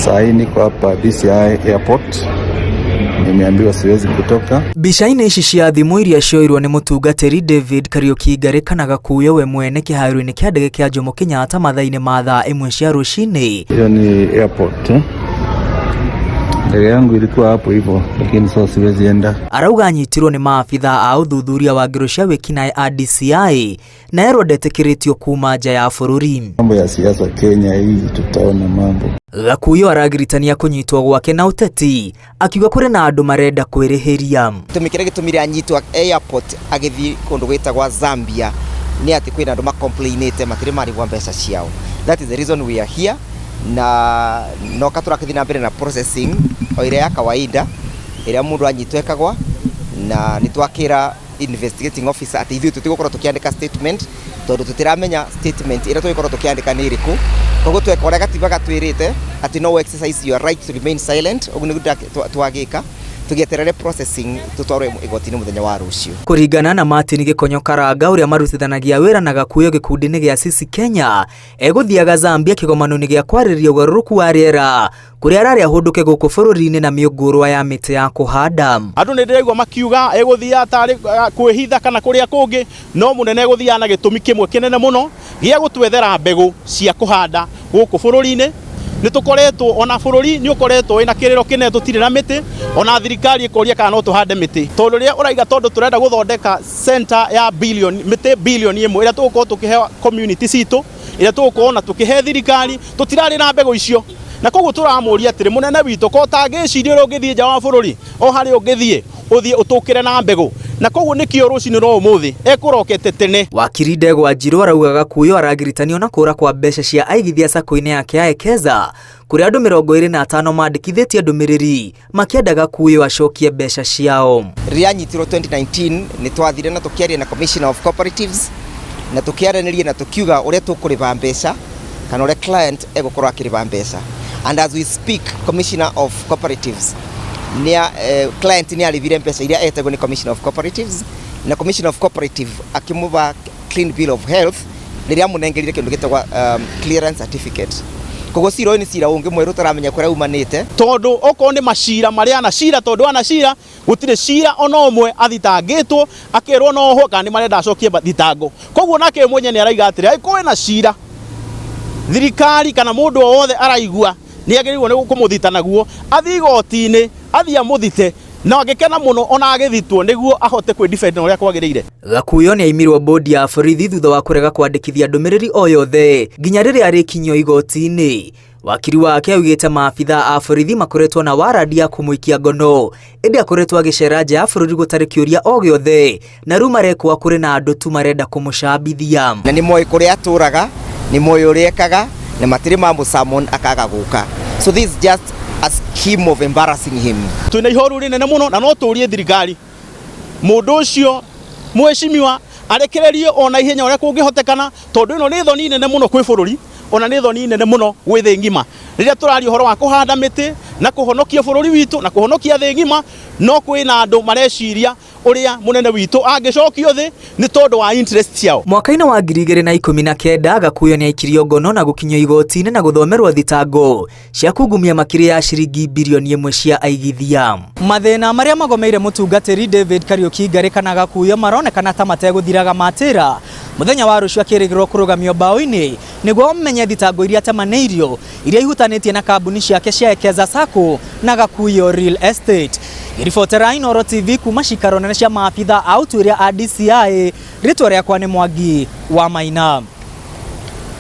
Saa hii niko hapa DCI Airport, nimeambiwa siwezi kutoka. Mbica-inĩ ici cia thimũ iria cioirwo nĩ mũtungatĩri David Kariuki Ngarĩ kana Gakuyo we mwene kĩharo-inĩ kĩa ndege kĩa Jomo Kenyatta mathaa-inĩ ma thaa ĩmwe cia rũcinĩ. Hiyo ni airport, eh? Ndege yangu ilikuwa hapo hivyo, lakini sasa siwezi enda. Arauga anyitirwo nĩ maabitha a ũthuthuria wa ngero cia wĩkinaĩ a DCI na erwo ndetĩkĩrĩtio kuma nja ya bũrũri. Mambo ya siasa Kenya hii, tutaona mambo. Gakuyo aragiritania kũnyitwo gwake na ũteti akiuga kũrĩ na andũ marenda kwĩrĩhĩria. Gĩtũmi kĩrĩa gĩtũmire anyitwo airport agĩthiĩ kũndũ gwĩtagwa Zambia nĩ atĩ kwĩna andũ macomplainĩte matirĩ marĩhwo mbeca ciao. That is the reason we are here, na noka tũrakĩthiĩ na mbere na processing o ĩrĩa ya kawaida ĩrĩa mũndũ anyitwo ekagwa, na nĩ twakĩra investigating officer atĩ ithuĩ tũtigũkorwo tũkĩandĩka statement tondũ tũtiramenya statement ĩrĩa tũgĩkorwo tũkĩandĩka nĩ ĩrĩkũ. Koguo tweka ũrĩa gatiba gatwĩrĩte atĩ no exercise your right to remain silent, ũguo nĩguo twagĩka tũgĩeterere processing tũtwarwo igoti-inĩ mũthenya wa rũciũ. Kũringana na Martin Gĩkonyo Karanga ũrĩa marutithanagia wĩra na Gakuyo gĩkundi-inĩ gĩa Sisi Kenya, egũthiaga Zambia kĩgomano-inĩ gĩa kwarĩrĩria ũgarũrũku wa rĩera kũrĩa ararĩ ahũndũke gũkũ bũrũri-inĩ na mĩũngũrwa ya mĩtĩ ya kũhanda. Andũ nĩ ndĩraigua makiuga ĩgũthiaga tarĩ kwĩhitha kana kũrĩa kũngĩ, no mũnene egũthiaga na gĩtũmi kĩmwe kĩnene mũno gĩa gũtwethera mbegũ cia kũhanda gũkũ bũrũri-inĩ. Nĩ tũkoretwo ona bũrũri nĩ ũkoretwo wĩna kĩrĩro kĩnene, tũtirĩ na mĩtĩ, ona thirikari ĩkoria kana no tũhande mĩtĩ, tondũ rĩrĩa ũraiga tondũ tũrenda gũthondeka center ya billion mĩtĩ bilioni 1 ĩrĩa tũgũkorwo tũkĩhe community citũ, ĩrĩa tũgũkorwo na tũkĩhe thirikari, tũtirarĩ na mbegũ icio. Na koguo tũramũria atĩrĩ, mũnene witũ, ko ũtangĩciria ũrĩa ũngĩthiĩ nja wa bũrũri, o harĩa ũngĩthiĩ ũthiĩ ũtũkĩre na mbegũ. Na koguo nĩkĩo rũcinĩ rwa ũmũthĩ ekũrokete tene. Wakiri Ndegwa Njirũ arauga Gakuyo aragiritanio na kũra kwa mbeca cia aigithia sacco-inĩ yake ya Ekeza kũrĩa andũ 25 mandĩkithĩtie ndũmĩrĩri makĩenda Gakuyo acokie mbeca ciao. Rĩrĩa anyitirwo 2019, nĩ twathire na tũkĩaria na Commissioner of Cooperatives na tũkĩaranĩria na tũkiuga ũrĩa tũkũrĩba mbeca kana ũrĩa client egũkorwo akĩrĩba mbeca, and as we speak, Commissioner of Cooperatives nĩa client nĩ arĩbire mbeca iria etagwo nĩ Commissioner of Cooperatives, na Commissioner of Cooperative akĩmũba clean bill of health rĩrĩa amũnengerire kĩndũ gĩtagwa clearance certificate. Koguo cira ũyũ nĩ cira ũngĩ mwerũ tũramenya kũrĩa umanĩte. Tondũ okorwo nĩ macira marĩa anacira, tondũ anacira gũtirĩ cira ona ũmwe athitangĩtwo akerwo no ohwo kana nĩ marenda acokie thitango. Koguo nake mwenye nĩ araiga atĩrĩ, angĩkorwo ena cira thirikari kana mũndũ o wothe araigua nĩ agĩrĩirwo nĩ kũmũthita naguo, athiĩ igoti-inĩ, athiĩ amũthite, na angĩkena mũno ona agĩthitwo nĩguo ahote kwĩ defend na ũrĩa kwagĩrĩire. Gakuyo nĩ aimirwo bodi ya borithi thutha wa kũrega kwandĩkithia ndũmĩrĩri o yothe nginya rĩrĩa arĩkinyio igoti-inĩ. Wakiri wake augĩte maabitha a borithi makoretwo na warandi ya kũmũikia ngono, ĩndĩ akoretwo agĩcera nja ya bũrũri gũtarĩ kĩũria o gĩothe, na rĩu marekwa kũrĩ na andũ tu marenda kũmũcambithia. Na nĩ moĩ kũrĩa atũraga, nĩ moĩ ũrĩa ekaga, na matirĩ mamũ akaga gũka. So this is just a scheme of embarrassing him. Twĩna ihoru rĩnene mũno, na no tũrie thirikari mũndũ ũcio mheshimiwa arekererio ona ihenya ũrĩa kũngĩhotekana, tondũ ĩno nĩ thoni nene mũno kwĩ bũrũri, ona nĩ thoni nene mũno gwĩ thĩ ng'ima rĩrĩa tũraria ũhoro wa kũhanda mĩtĩ na kũhonokia bũrũri witũ na kũhonokia thĩ ng'ima. No kwĩna andũ mareciria ũrĩa mũnene witũ angĩcokio thĩ nĩ tondũ wa interest ciao. Mwaka-inĩ wa 2019, Gakuyo nĩ aikirio ngono na gũkinyio igoti-inĩ na gũthomerwo thitango cia kungumia makĩria ya ciringi bilioni 1 cia aigithia. Mathĩna marĩa magomeire mũtungatĩri David Kariuki Ngarĩ kana Gakuyo maronekana ta mategũthiraga matĩra. Mũthenya wa rũciũ akĩrĩgĩrĩrwo kũrũgamio mbaũ-inĩ nĩguo amenye thitango iria atemanĩirio iria ihutanĩtie na kambuni ciake cia Ekeza Sacco na Gakuyo Real Estate. Ngĩribotera Inooro TV kuma cikaro nene cia maabitha a ũtuĩria a DCI, rĩtwa rĩakwa nĩ Mwangi wa Maina.